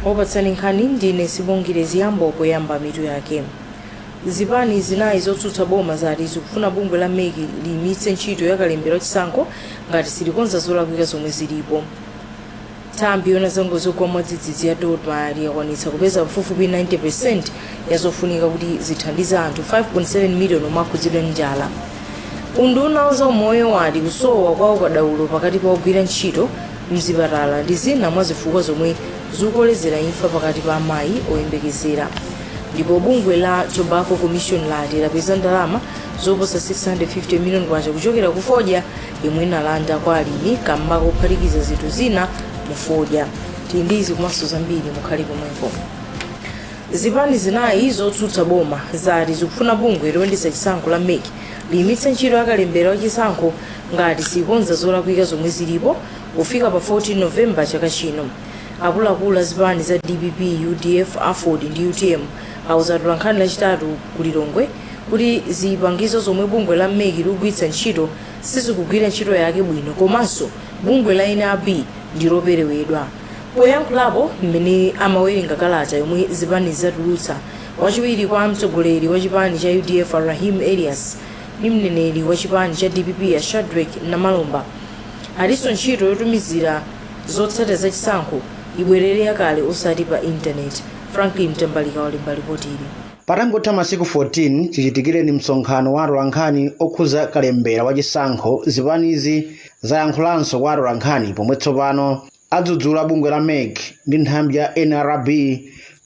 Opatsani nkhani ndine Sibongile Ziyambo. Poyamba, mitu yake. Zipani zinayi zotsutsa boma zati zikufuna bungwe la MEC liyimitse ntchito ya kalembera wachisankho ngati silikonza zolakwika zomwe zilipo. Nthambi yoona za ngozi zogwa mwadzidzidzi ya DoDMA yakwanitsa kupeza pafupifupi 90% ya zofunika kuti zithandize anthu 5.7 miliyoni omwe akhudzidwa ndi njala. Unduna wa zaumoyo wati kusowa kwa ukadaulo pakati pa ogwira ntchito mzipatala ndi zina mwa zifukwa zomwe zikukolezera imfa pakati pa amayi oyembekezera. Ndipo bungwe la Tobacco Commission lati lapeza ndalama zoposa 650 million kwacha kuchokera ku fodya yomwe inalanda kwa alimi kamba kophatikiza zinthu zina mu fodya. Tili ndi izi komanso zambiri, mukhale pomwepo. Zipani zinayi zotsutsa boma zati zikufuna bungwe loyendetsa chisankho la MEC liyimitse ntchito ya kalembera wachisankho ngati silikonza zolakwika zomwe zilipo pofika pa 14 November chaka chino. Akuluakulu a zipani za DPP, UDF, AFORD ndi UTM auza atolankhani Lachitatu ku Lilongwe kuti zipangizo zomwe bungwe la MEC likugwiritsa ntchito sizikugwira ntchito yake bwino komanso bungwe la NRB ndi loperewedwa. Poyankhulapo mmene amawerenga kalata yomwe zipani zatulutsa, wachiwiri kwa mtsogoleri wa chipani cha UDF a Rahim Elias ndi mneneri wa chipani cha DPP a Shadreck Namalomba atinso ntchito yotumizira zotsatira za chisankho ibwerere yakale osati pa intaneti. Franklin Mtambalika walemba lipotili. Patangotha masiku 14 chichitikireni msonkhano wa atolankhani okhuza kalembera wa chisankho, zipanizi zayankhulanso kwa atolankhani pomwe tsopano adzudzula bungwe la MEC ndi nthambi ya NRB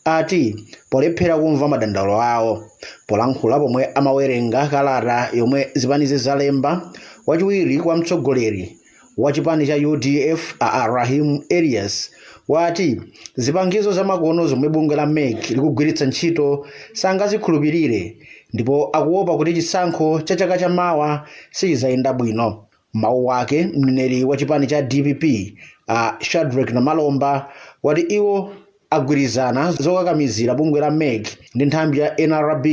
ati polephera kumva madandaulo awo. Polankhula pomwe amawerenga kalata yomwe zipanizi zalemba, wachiwiri kwa mtsogoleri wa chipani cha UDF a Rahim Elias wati zipangizo zamakono zomwe bungwe la MEC likugwiritsa ntchito sangazikhulupirire ndipo akuopa kuti chisankho cha chaka chamawa sichizayenda bwino. Mawu ake, mneneri wa chipani cha DPP a Shadreck Namalomba wati iwo agwirizana zokakamizira bungwe la MEC ndi nthambi ya NRB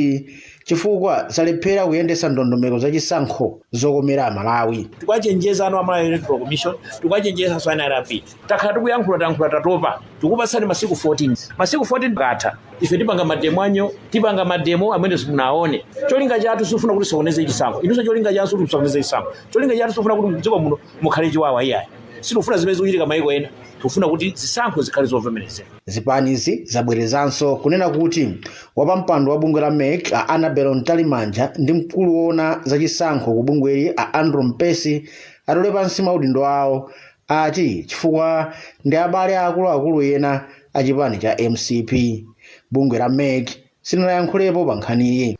chifukwa zalephera kuyendetsa ndondomeko za chisankho zokomera Amalawi. Tikachenjeza anu a Malawi Electoral Commission, tikachenjezanso NRB. Takhala tikuyankhula, tayankhula, tatopa. Tikupatsani masiku 14. Masiku 14 akatha, ife tipanga mademo anyo, tipanga mademo amene simunaone. Cholinga chathu sifuna kuti tisokoneze chisankho, inunso cholinga chanu sikuti musokoneze chisankho. Cholinga chathu sifuna kuti mdziko muno mukhale chiwawa, iyayi. Sitikufuna zimene zikuchitika maiko ena. Tikufuna kuti zisankho zikhale zovomerezeka. Zipanizi zabwerezanso kunena kuti wapampando wa bungwe la MEC a Annabel Mtalimanja ndi mkulu woona zachisankho ku bungweli a Andrew Mpesi atule pansi maudindo awo, ati chifukwa ndi abale akuluakulu ena a chipani cha MCP. Bungwe la MEC silinayankhulepo pa nkhaniyi.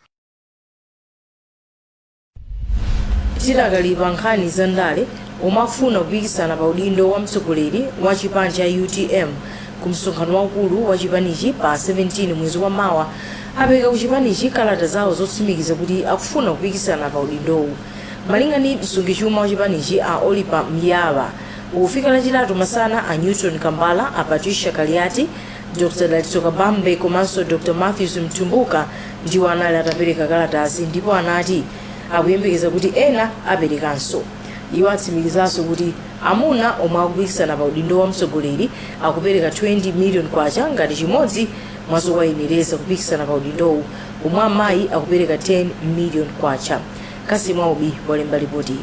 Tidakali pa nkhani za ndale, omwe akufuna kupikisana pa udindo wa mtsogoleri wa chipani cha UTM ku msonkhano waukulu wa chipanichi pa 17 mwezi wa mawa apereka ku chipanichi kalata zawo zotsimikiza kuti akufuna kupikisana pa udindowu. Malinga ndi msungichuma wa chipanichi a Olipa Myawa, pofika Lachitatu masana, a Newton Kambala, a Patricia Kaliati, Dr Dalitso Kabambe komanso Dr Matthews Mtumbuka ndiwo anali atapereka kalatazi ndipo anati akuyembekeza kuti ena aperekanso. Iwo atsimikizanso kuti amuna omwe akupikisana pa udindo wa mtsogoleri akupereka 20 million kwacha ngati chimodzi mwa zowayenereza kupikisana pa udindowu, pomwe amayi akupereka 10 million kwacha. Kasim Aubi walemba lipoti ili.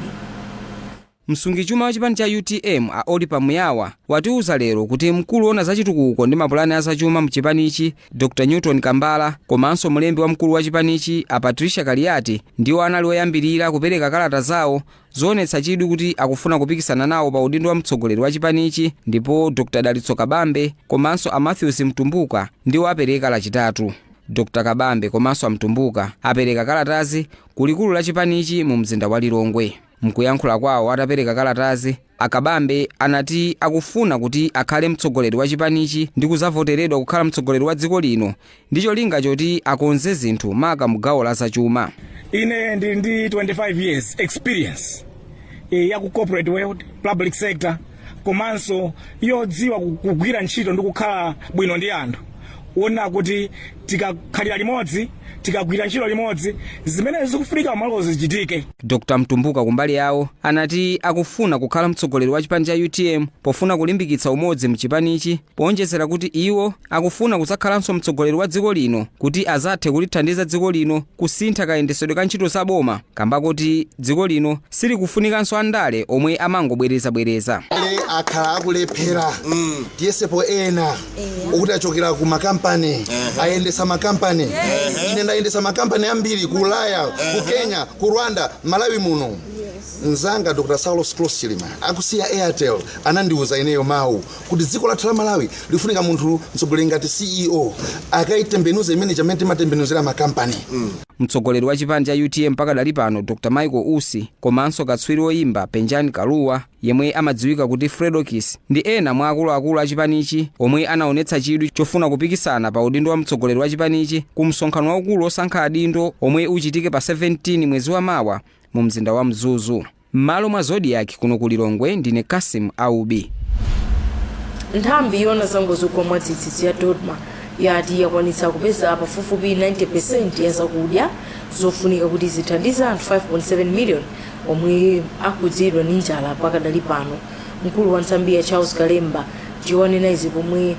Msungichuma wa chipani cha UTM a Olipa Muyawa watiuza lero kuti mkulu woona zachitukuko ndi mapulani azachuma mchipanichi Dr Newton Kambala komanso mlembi wamkulu wa chipanichi a Patricia Kaliati ndiwo anali oyambirira kupereka kalata zawo zoonetsa chidwi kuti akufuna kupikisana nawo pa udindo wa mtsogoleri wa chipanichi, ndipo Dr Dalitso Kabambe komanso a Matthews Mtumbuka ndiwo apereka Lachitatu. Dr Kabambe komanso a Mtumbuka apereka kalatazi ku likulu la chipanichi mu mzinda wa Lilongwe. Mkuyankhula kwawo atapereka kalatazi, a Kabambe anati akufuna kuti akhale mtsogoleri wa chipanichi ndi kuzavoteredwa kukhala mtsogoleri wa dziko lino ndi cholinga choti akonze zinthu maka mu gawo la zachuma. Ine ndili ndi 25 years experience ya ku corporate world, public sector, komanso yodziwa kugwira ntchito ndi kukhala bwino ndi anthu, wona kuti tikakhalira limodzi Tikagwira ntchito limodzi, zimene zikufunika malo zichitike. Dr Mtumbuka kumbali yawo anati akufuna kukhala mtsogoleri wa chipani cha UTM pofuna kulimbikitsa umodzi mchipanichi, powonjezera kuti iwo akufuna kudzakhalanso mtsogoleri wa dziko lino kuti azathe kulithandiza dziko lino kusintha kayendesedwe ka ntchito za boma, kamba kuti dziko lino silikufunikanso andale omwe amangobwerezabwereza. Ale akhala akulephera, tiyesepo ena okuti achokera ku makampani, ayendesa makampani. Ine ndayendesa makampani ambiri ku Ulaya, ku Kenya, ku Rwanda, Malawi muno. Mzanga Dr Saulos Klaus Chilima akusiya Airtel anandiuza ineyo mawu kuti dziko lathu la Malawi lifunika munthu mtsogoleri ngati CEO, akaitembenuze imene chamene timatembenuzira makampani. Mtsogoleri wa chipani cha UTM pakadali pano, Dr Michael Usi, komanso katswiri woyimba Penjani Kaluwa yemwe amadziwika kuti Fredokiss ndi ena mwa akuluakulu a chipanichi omwe anaonetsa chidwi chofuna kupikisana pa udindo wa mtsogoleri wa chipanichi ku msonkhano waukulu osankha adindo omwe uchitike pa 17 mwezi wa mawa mu mzinda wa Mzuzu. M'malo mwa Zodiak kuno ku Lilongwe, ndine Kasim Aubi. Nthambi yona zangozi zogwa mwadzidzidzi ya DoDMA yati yakwanitsa kupeza pafupifupi 90% ya zakudya zofunika kuti zithandize anthu 5.7 million omwe akhudzidwa ndi njala pakadali pano. Mkulu wa nthambi ya, Charles Kalemba, ndiwanena izi pomwe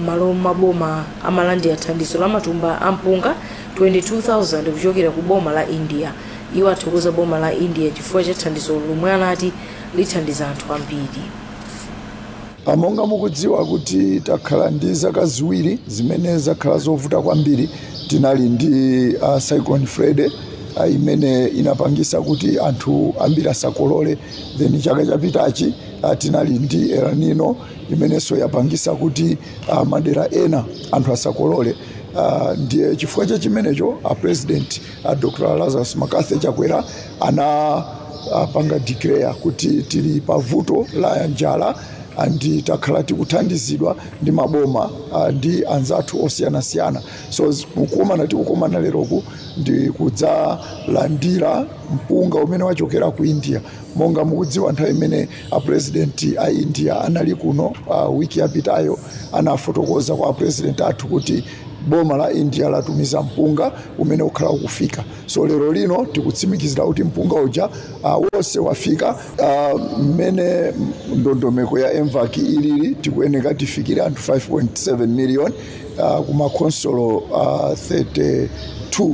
malo maboma amalandira thandizo la matumba ampunga 22,000 kuchokera ku boma la India. Iwo athokoza boma la India chifukwa cha thandizo lomwe anati lithandiza anthu ambiri. Monga mukudziwa kuti takhala ndi zaka 2 zimene zakhala zovuta kwambiri. Tinali ndi Cyclone Freddy imene inapangisa kuti anthu ambiri asakolole. Then chaka chapitachi tinali ndi El Nino imenenso yapangisa kuti madera ena anthu asakolole. Ndiye chifukwa cha chimenecho a President Dr Lazarus McCarthy Chakwera ana panga declare kuti tili pavuto la njala, and takhala tikuthandizidwa ndi maboma ndi anzathu osiyanasiyana. So kukumana tikukumana leroku ndi kudzalandira mpunga umene wachokera ku India. Monga mukudziwa, nthawi imene a President a India anali kuno wiki yapitayo, anafotokoza kwa President athu kuti boma la India latumiza mpunga umene ukhala ukufika. So lero lino tikutsimikizira kuti mpunga uja wonse wafika. Mmene ndondomeko ya MVAC ilili, tikuyeneka tifikire anthu 5.7 million kumakhonsolo 32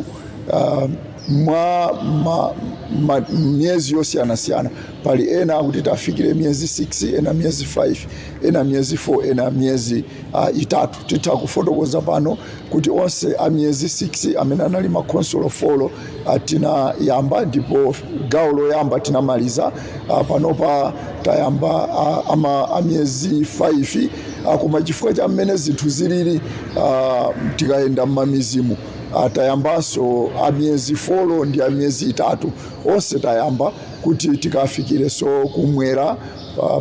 mwa miyezi yosiyanasiyana. Pali ena akuti tafikire miyezi 6, ena miyezi 5, ena miyezi 4, ena miyezi 3. Titha kufotokoza pano kuti onse a miyezi 6 amene anali makhonsolo 4 tinayamba, ndipo gawo loyamba tinamaliza. Panopa tayamba a miyezi 5, koma chifukwa cha mmene zinthu zilili, tikayenda m'mamidzimu, tayambanso a miyezi 4 ndi a miyezi 3. Onse tayamba kuti tikafikire. So kumwera,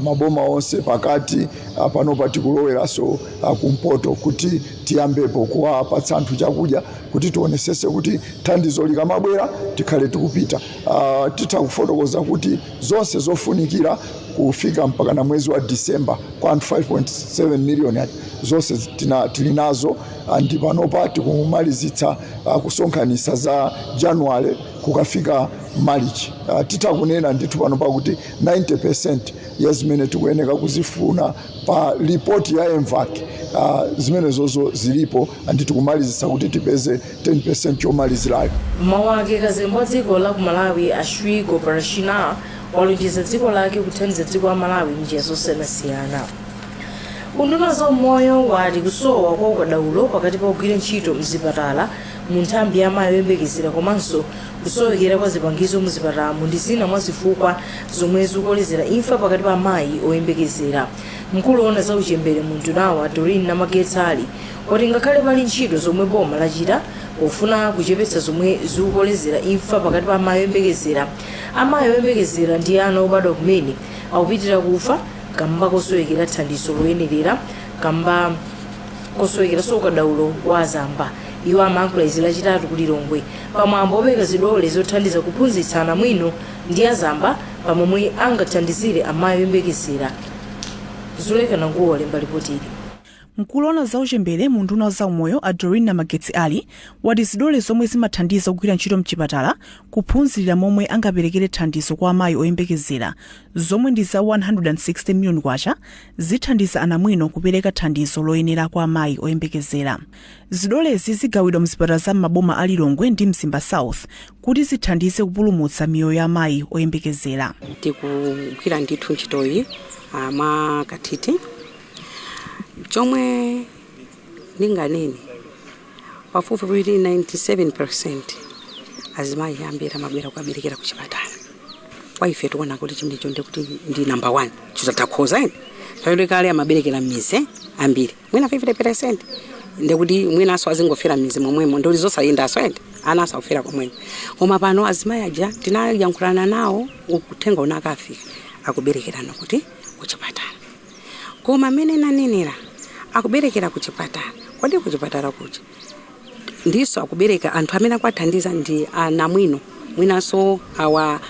maboma onse, pakati, panopa tikuloweranso kumpoto kuti tiyambepo kuwapatsa anthu chakudya, kuti tionesese kuti thandizo likamabwera tikhale tikupita. Titha kufotokoza kuti zonse zofunikira kufika mpaka na mwezi wa Disemba kwa anthu 5.7 million aja, zonse tili nazo, ndi panopa tikumalizitsa kusonkhanitsa za January kukafika March. Titha kunena ndithu panopa kuti 90% ya zimene tikuyeneka kuzifuna pa ripoti ya MVAC, zimene zozo zilipo, and tikumalizitsa kuti tipeze 10% chomalizirayo. Mawu ake, kazembe wa dziko la ku Malawi, a Shri Gopal Sinha, walonjeza dziko lake kuthandiza dziko la Malawi m'njira zosiyanasiyana. Unduna za umoyo wati kusowa kwa ukadaulo pakati pa ogwira ntchito mzipatala mu nthambi ya amayi oyembekezera komanso kusowekera kwa zipangizo muzipatalamu ndi zina mwa zifukwa zomwe zikukolezera imfa pakati pa amayi oyembekezera. Mkulu woona za uchembere mu undunawa, Doreen Namagetsa Ali, wati ngakhale pali ntchito zomwe boma lachita pofuna kuchepetsa zomwe zikukolezera imfa pakati pa amayi oyembekezera, amayi oyembekezera ndi ana obadwa kumene akupitirira kufa kamba kosowekera thandizo loyenerera, kamba kosowekeranso ukadaulo wa azamba. Iwo amayankhula izi Lachitatu ku Lilongwe pamwambo wopereka zidole zothandiza kuphunzitsa anamwino ndi azamba pamomwe angathandizire amayi oyembekezera. Zuleka Nanguwo walemba ripotili. Mkulu woona za uchembere mu unduna wa zaumoyo, a Doreen Magetsi Ali, wati zidole zomwe zimathandiza kugwira ntchito mchipatala kuphunzirira momwe angaperekere thandizo kwa amayi oyembekezera, zomwe ndi za 160 miliyoni kwacha, zithandiza anamwino kupereka thandizo loyenera kwa amayi oyembekezera. Zidolezi zigawidwa mzipatala za m'maboma a Lilongwe ndi Mzimba South kuti zithandize kupulumutsa miyoyo ya amayi oyembekezera. Tikugwira ndithu ntchitoyi mwa kathithi. Chomwe ndinganene, pafupifupi 97% azimayi ambiri amabwera kukaberekera kuchipatala. Kwa ife tikuona kuti chimenecho ndikuti ndi number one chizatakhoza ene pamene kale amaberekera m'mizi ambiri, mwina 50%, ndikuti mwinaso azingofera m'mizi momwemo, ndikuti zosayendaso ende ana asakufera komwemo. Koma pano azimayi aja tinayankhulana nawo, uthenga una akafika, akuberekerano kuti kuchipatala. Koma amene nanenera akuberekera kuchipatala, kodi kuchipatala kuja ndiso akubereka anthu amene akuwathandiza ndi anamwino, mwinanso awa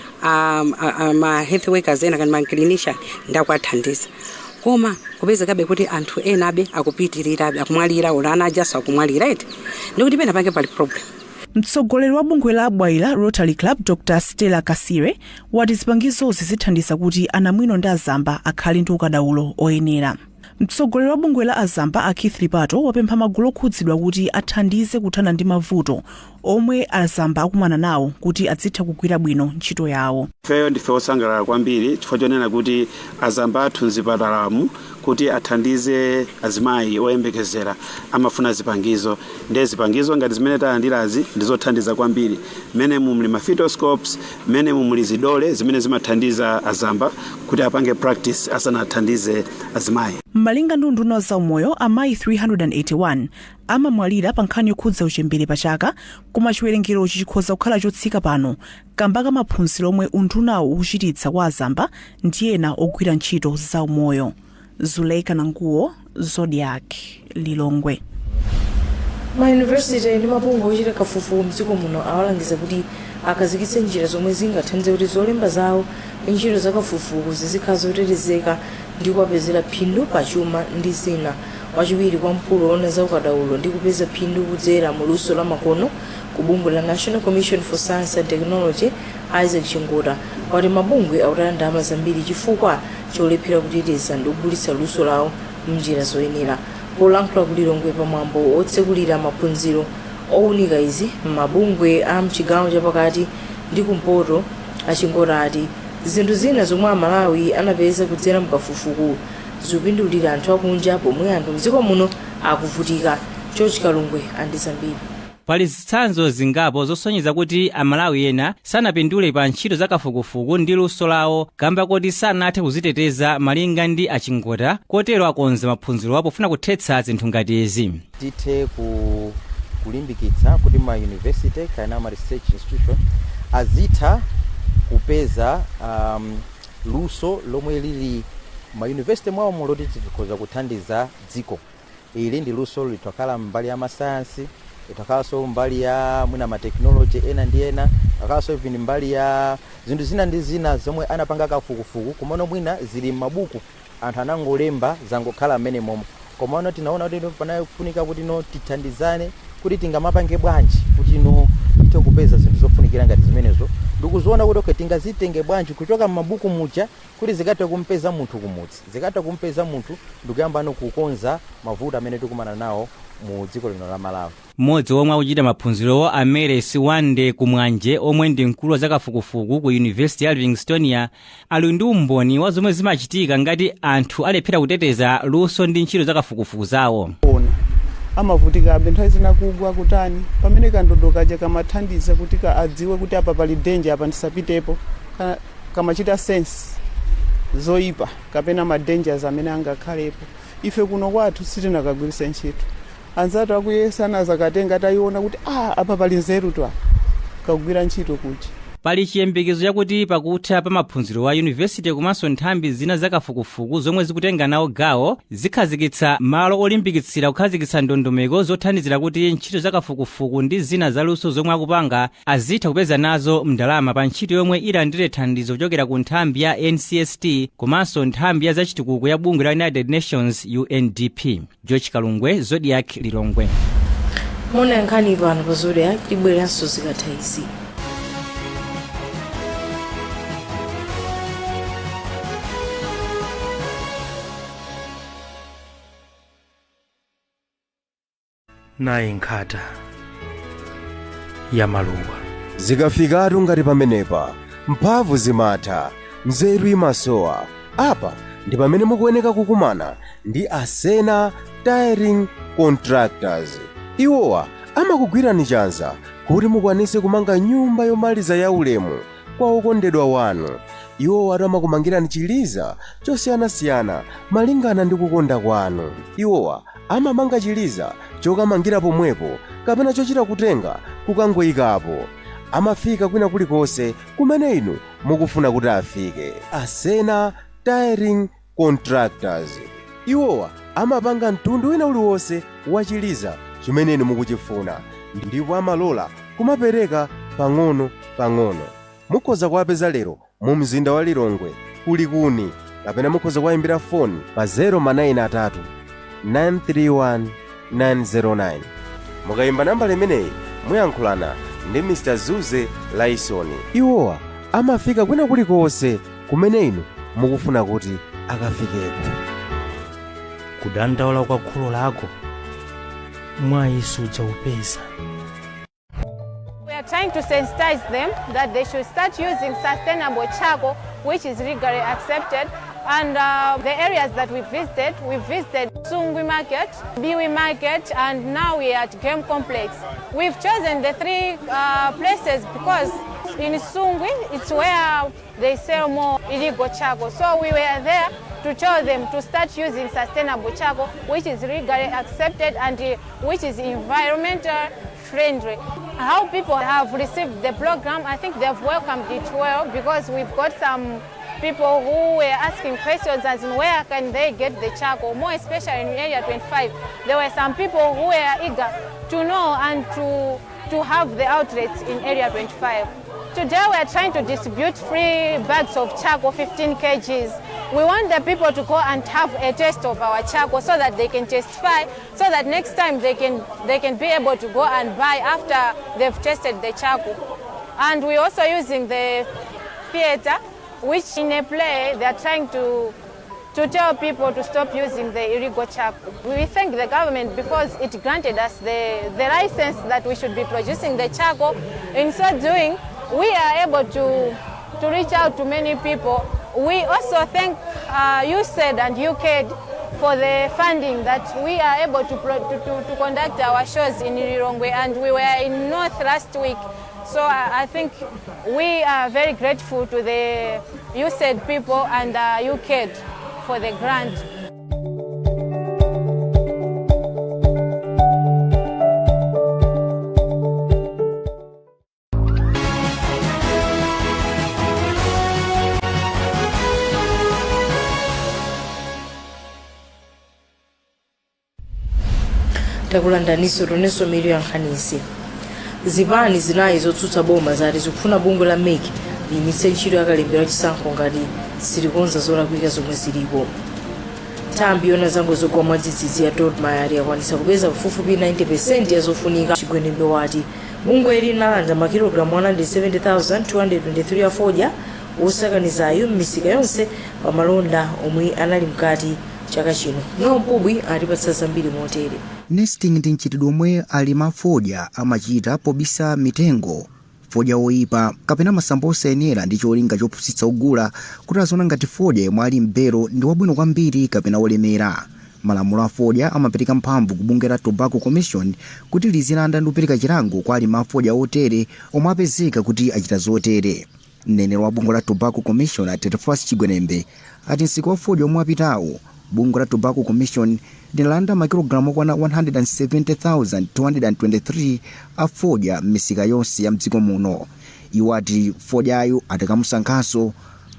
ma health workers ena kani ma clinician ndi akuwathandiza, koma kupezekabe kuti anthu ena abe akupitirirabe akumwalira, olo ana ajaso akumwalira eti, ndikuti pena pake pali problem. Mtsogoleri wa bungwe la Bwaila Rotary Club, Dr Stella Kasire, wati zipangizozi zithandiza kuti anamwino ndi azamba akhale ndi ukadaulo oyenera. Mtsogoleri wa bungwe la azamba, a Keith Lipato, wapempha magulu okhudzidwa kuti athandize kuthana ndi mavuto omwe azamba akumana nawo kuti azitha kugwira bwino ntchito yawo. Ifeyo ndife osangalala kwambiri chifukwa chonena kuti azamba athu mzipatalamu kuti athandize azimayi oyembekezera amafuna zipangizo. Ndiye zipangizo ngati zimene talandirazi ndizothandiza kwambiri. Mmene muli ma fetoscopes, mmene muli zidole zimene zimathandiza azamba kuti apange practice asanathandize azimayi. Malinga ndi unduna wa zaumoyo, amayi 381 amamwalira pa nkhani yokhudza uchembere pa chaka, koma chiwerengerochi chikhoza kukhala chotsika pano kamba ka maphunziro omwe undunawo ukuchititsa kwa azamba ndi ena ogwira ntchito zaumoyo. Zuleika Nanguwo, Zodiak, Lilongwe. Mayunivesiti ndi mabungwe ochita kafukufuku mdziko muno awalangiza kuti akhazikitse njira zomwe zingathandize kuti zolemba zawo ndi ntchito za kafukufuku zizikhala zotetezeka ndi kuwapezera phindu pachuma ndi zina. Wachiwiri kwa mkulu woona za ukadaulo ndi kupeza phindu kudzera mu luso la makono ku bungwe la National Commission for Science and Technology, Isaac Chingota, wati mabungwe akutaya ndalama zambiri chifukwa cholephera kuteteza ndi kugulitsa luso lawo mnjira zoyenera. Polankhula ku Lilongwe pamwambo wotsekulira maphunziro owunika izi mabungwe a mchigawo chapakati ndi kumpoto, aChingota ati zinthu zina zomwe Amalawi anapeza kudzera mkafukufuku zikupindulira anthu akunja pomwe anthu mdziko muno akuvutika. George Kalungwe andi zambiri. Pali zitsanzo zingapo zosonyeza kuti Amalawi ena sanapindule pa ntchito za kafukufuku ndi luso lawo kamba koti sanathe kuziteteza, malinga ndi aChingota. Kotero akonza maphunzirowa pofuna kuthetsa zinthu ngati izi. Tithe kulimbikitsa kuti ma university kapena ma research institution azitha kupeza luso lomwe lili ma university mwawomo loti tikhoza kuthandiza dziko. Ili ndi luso litakhala mbali ya masayansi, litakhalanso mbali ya mwina ma technology ena ndi ena, akhalanso even mbali ya zinthu zina ndi zina zomwe anapanga kafukufuku, komano mwina zili m'mabuku, anthu anangolemba, zangokhala mmene momo. Komano tinaona kuti panafunika kuti no tithandizane kuti tingamapange bwanji kuti no tithe kupeza zinthu zofunikira ngati zimenezo, ndikuziona kuti okay, tingazitenge bwanji kuchoka m'mabuku muja kuti zikathe kumpeza munthu kumudzi, zikathe kumpeza munthu ndikuyambano kukonza mavuto amene tikumana nawo mu dziko lino la Malawi. Mmodzi omwe akuchita maphunzirowo, a Mary Siwande Kumwanje, omwe ndi mkulu wa zakafukufuku ku University ya Livingstonia, ali ndi umboni wa zomwe zimachitika ngati anthu alephera kuteteza luso ndi ntchito zakafukufuku zawo. Ona amavutikabe nthawi zina kugwa kutani, pamene kandodo kaja kamathandiza kuti ka adziwe kuti apa pali danger, apa ndisapitepo. Kamachita sense zoyipa kapena ma dangers amene angakhalepo. Ife kuno kwathu sitinakagwiritse ntchito. Anzathu akuyesana zakatenga, tayiona kuti ah, apa pali nzeru, twa kakugwira ntchito kuja. Pali chiyembekezo chakuti pakutha pa maphunziro wa yunivesite komanso nthambi zina zakafukufuku zomwe zikutenga nawo gawo zikhazikitsa malo olimbikitsira kukhazikitsa ndondomeko zothandizira kuti ntchito zakafukufuku ndi zina zaluso zomwe akupanga azitha kupeza nazo ndalama pa ntchito yomwe ilandire thandizo kuchokera ku nthambi ya NCST komanso nthambi ya zachitukuko ya bungwe la United Nations, UNDP. George Kalungwe, Zodiak, Lilongwe. Mona nkhani pano pa Zodiak, tibweranso zikatha izi. Nayi nkhata ya maluwa. Zikafikatu ngati pamenepa, mphamvu zimatha, nzeru imasowa. Apa ndi pamene mukuyeneka kukumana ndi Asena Tiling Contractors. Iwowa amakugwirani chanza kuti mukwanise kumanga nyumba yomaliza ya ulemu kwa okondedwa wanu. Iwowa amakumangirani chiliza chosiyanasiyana malingana ndi kukonda kwanu. Iwowa amamanga chiliza chokamangira pomwepo kapena chochita kutenga kukangoyikapo. Amafika kwina kulikonse kumene inu mukufuna kuti afike. Asena Tiling Contractors, iwowa amapanga mtundu wina uliwonse wa chiliza chimene inu mukuchifuna, ndipo amalola kumapereka pang'ono pang'ono. Mukhoza kuwapeza lero mu mzinda wa Lilongwe kulikuni, kapena mukhoza kuwayimbira foni pa 093 931 909. Mukayimba nambala imeneyi muyankhulana ndi Mr Zuze Laisoni. Iwowa amafika kwina kulikonse kumene inu mukufuna kuti akafikeko. Kudandaula kwa kholo lako mwayi sudzaupeza. We are trying to sensitize them that they should start using sustainable charcoal, which is legally accepted. And the areas that we visited Sungwi Market, Biwi Market, and now we are at Game Complex. We've chosen the three places because in Sungwi, it's where they sell more illegal charcoal. So we were there to tell them to start using sustainable charcoal, which is legally accepted and which is environmental friendly. How people have received the program, I think they've welcomed it well, because we've got some people who were asking questions as in where can they get the charcoal, more especially in Area 25. There were some people who were eager to know and to have the outlets in Area 25. Today we are trying to distribute free bags of charcoal, 15 kgs. We want the people to go and have a taste of our charcoal so that they can testify, so that next time they can be able to go and buy after they've tasted the charcoal. And we're also using the theater, which in a play they are trying to tell people to stop using the illegal charcoal. We thank the government because it granted us the license that we should be producing the charcoal. In so doing, we are able to reach out to many people. We also thank USAID and UKAID for the funding that we are able to conduct our shows in Lilongwe, and we were in North last week. So I think we are very grateful to the USAID people and UKAID for the grant. Takulandaniso tonenso mitu ya nkhanizi. Zipani zinayi zotsutsa boma zati zikufuna bungwe la MEC liyimitse ntchito yakalembera chisankho ngati silikonza zolakwika zomwe zilipo. Nthambi yoona zangozi zogwa mwadzidzidzi ya DoDMA yati yakwanitsa kupeza pafupifupi 90% ya zofunika. Chigwenembe wati bungwe linalanda makilogalamu 170,223 a fodya wosakanizayo m'misika yonse pamalonda omwe anali mkati chaka chino. Nompubwi atipatsa zambiri motere. Nesting ndi mchitidwe omwe alimi afodya amachita pobisa mitengo, fodya woyipa kapena masamba osayenera, ndi cholinga chopusitsa ogula kuti aziona ngati fodya yemwe ali m'belo ndi wabwino kwambiri kapena wolemera. Malamulo a fodya amapereka mphamvu ku bungwe la Tobacco Commission kuti lizilanda ndi kupereka chilango kwa alimi afodya otere omwe apezeka kuti achita zotere. Mneneri wa bungwe la Tobacco Commission, a Terfas Chigwenembe, ati msika wa fodya omwe apitawo, bungwe la Tobacco Commission linalanda makilogalamu okwana 170,223 a fodya m'misika yonse ya mdziko muno. Iwo ati fodyayu atakamusankhanso,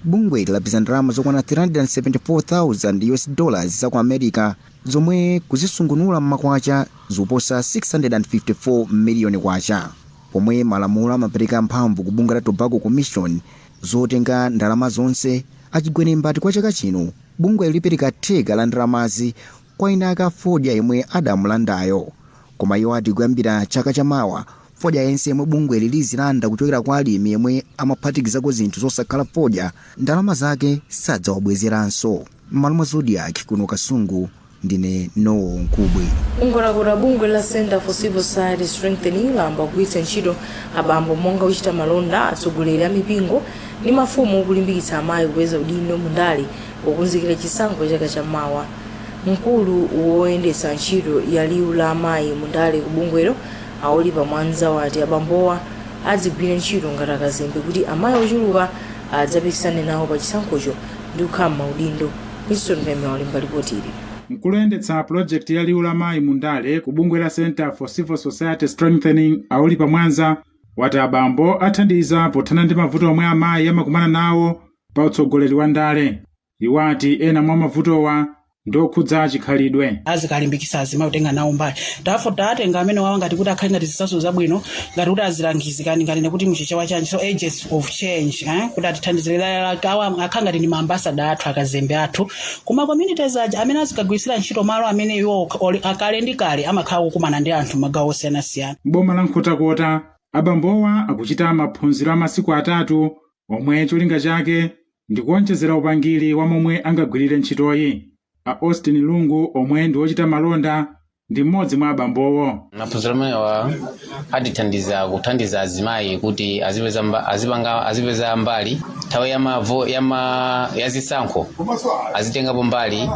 bungweli lapeza ndalama zokwana 374,000 US dollars za ku America, zomwe kuzisungunula mmakwacha zoposa 654 miliyoni kwacha. Pomwe malamulo amapereka mphamvu ku bungwe la Tobacco Commission zotenga ndalama zonse, Achigwenemba ati kwa chaka chino bungwe lipereka theka la ndalamazi kwa eni ake fodya yemwe adamulandayo. Koma iwo ati kuyambira chaka chamawa, fodya yense yemwe bungwe lizilanda kuchokera kwa alimi yemwe amaphatikizako zinthu zosakhala fodya, ndalama zake sadzawabwezeranso. M'malo mwa Zodiak kuno Kasungu, ndine Nowo Nkubwe. Nkhotakota, bungwe la Center for Civil Society Strengthening layamba kugwiritsa ntchito abambo monga ochita malonda, atsogoleri a mipingo ndi mafumu kulimbikitsa amayi kupeza udindo mundale pokonzekera chisankho chaka chammawa. Mkulu woyendetsa ntchito ya liwu la amayi mundale ku bungwelo, Aolipa Mwanza, wati abambowa adzigwira ntchito ngati akazembe kuti amayi ochuluka adzapikisane nawo pa chisankhocho ndi kukhala m'maudindo. Winston Pembe walemba ripoti ili. Mkulu oyendetsa pulojekiti ya liwu la mayi mundale ku bungwe la Center for Civil Society Strengthening, Aolipa Mwanza, wati abambo athandiza pothana ndi mavuto omwe amayi amakumana nawo pa utsogoleri wa ndale. Iwo ati ena mwa mavutowa ndi okhudza chikhalidwe. Azikalimbikitsa azimayi kutenga nawo mbali. Tafo tatenga amene wawa ngati kuti akhale ngati zitsanzo zabwino, ngati kuti azilangizikani, ngati nekuti muchichewa chanji, so agents of change, eh? Kuti atithandizire, awa akhala ngati ndi maambasada athu, akazembe athu kuma communities aja amene azikagwirisira ntchito malo amene iwo akale ndi kale amakhala kukumana ndi anthu magawo osiyanasiyana. Boma la Nkhotakota, abambowa akuchita maphunziro a masiku 3 omwe cholinga chake ndi kuonjezera upangiri wa momwe angagwirire ntchitoyi. A Austin Lungu, omwe ndi wochita malonda, ndi mmodzi mwa abambowo. Maphunziro amenewa atithandiza kuthandiza azimayi kuti azipeza mbali nthawi ya mavo ya ma ya zisankho, azitengapo mbali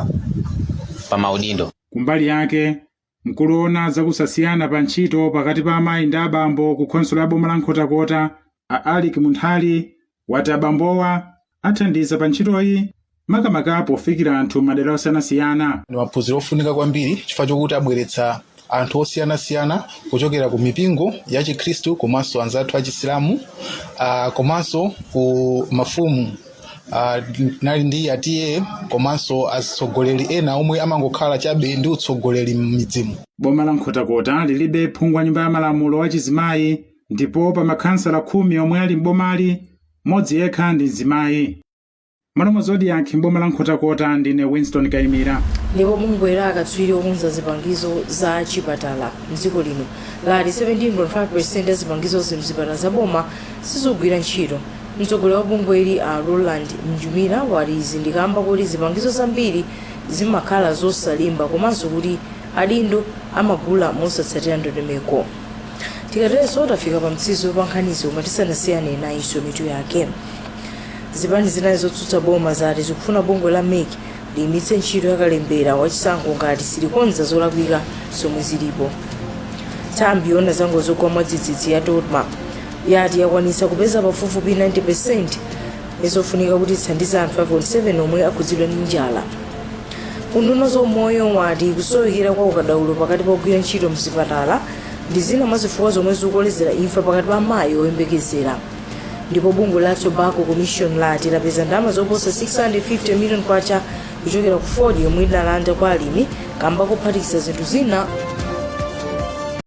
pa maudindo. Kumbali yake, mkulu woona zakusasiyana pa ntchito pakati pa amayi ndi abambo ku khonsolo ya boma la Nkhotakota, a Alik Munthali, wati abambowa athandiza pa ntchitoyi, makamaka pofikira anthu madera osiyanasiyana. Ndi maphunziro ofunika kwambiri chifukwa chokuti abweretsa anthu osiyanasiyana kuchokera ku mipingo ya Chikhristu komanso anzathu achisilamu, komanso ku mafumu, nali ndi atiye komanso atsogoleri ena omwe amangokhala chabe ndi utsogoleri m'midzimu. Boma la Nkhotakota lilibe phungu wa nyumba ya malamulo wa chizimayi, ndipo pa makhansala 10 omwe ali m'bomali, mmodzi yekha ndi mzimayi. M'malo mwa Zodiak, mboma la Nkhotakota, ndine Winston Kaimira. Ndipo bungwe la akatswiri okonza zipangizo za chipatala mdziko lino lati 17.5% ya zipangizo mzipatala za boma sizigwira ntchito. Mtsogoleri wa bungweli, a Roland Mjumira, wati izi ndikamba kuti zipangizo zambiri zimakhala zosalimba komanso kuti adindo amagula mosatsatira ndondomeko. Tikaterenso tafika pa mtsizo pa nkhanizi, koma tisanasiyane nayinso mitu yake. Zipani zinayi zotsutsa boma zati zikufuna bungwe la MEC liyimitse ntchito yakalembera wachisankho ngati silikonza zolakwika zomwe zilipo. Nthambi yoona za ngozi zogwa mwadzidzidzi ya DoDMA yati yakwanitsa kupeza pafupifupi 90% zofunika kuti ithandize anthu 5.7 omwe akhudzidwa ndi njala. Unduna wa zaumoyo wati kusowekera kwa ukadaulo pakati pa ogwira ntchito mzipatala ndi zina mwa zifukwa zomwe zikukolezera imfa pakati pa amayi oyembekezera. Ndipo bungwe la Tobacco Commission lati lapeza ndalama zoposa 650 million kwacha kuchokera ku fodya yomwe lidalanda kwa alimi kamba kophatikiza zinthu zina.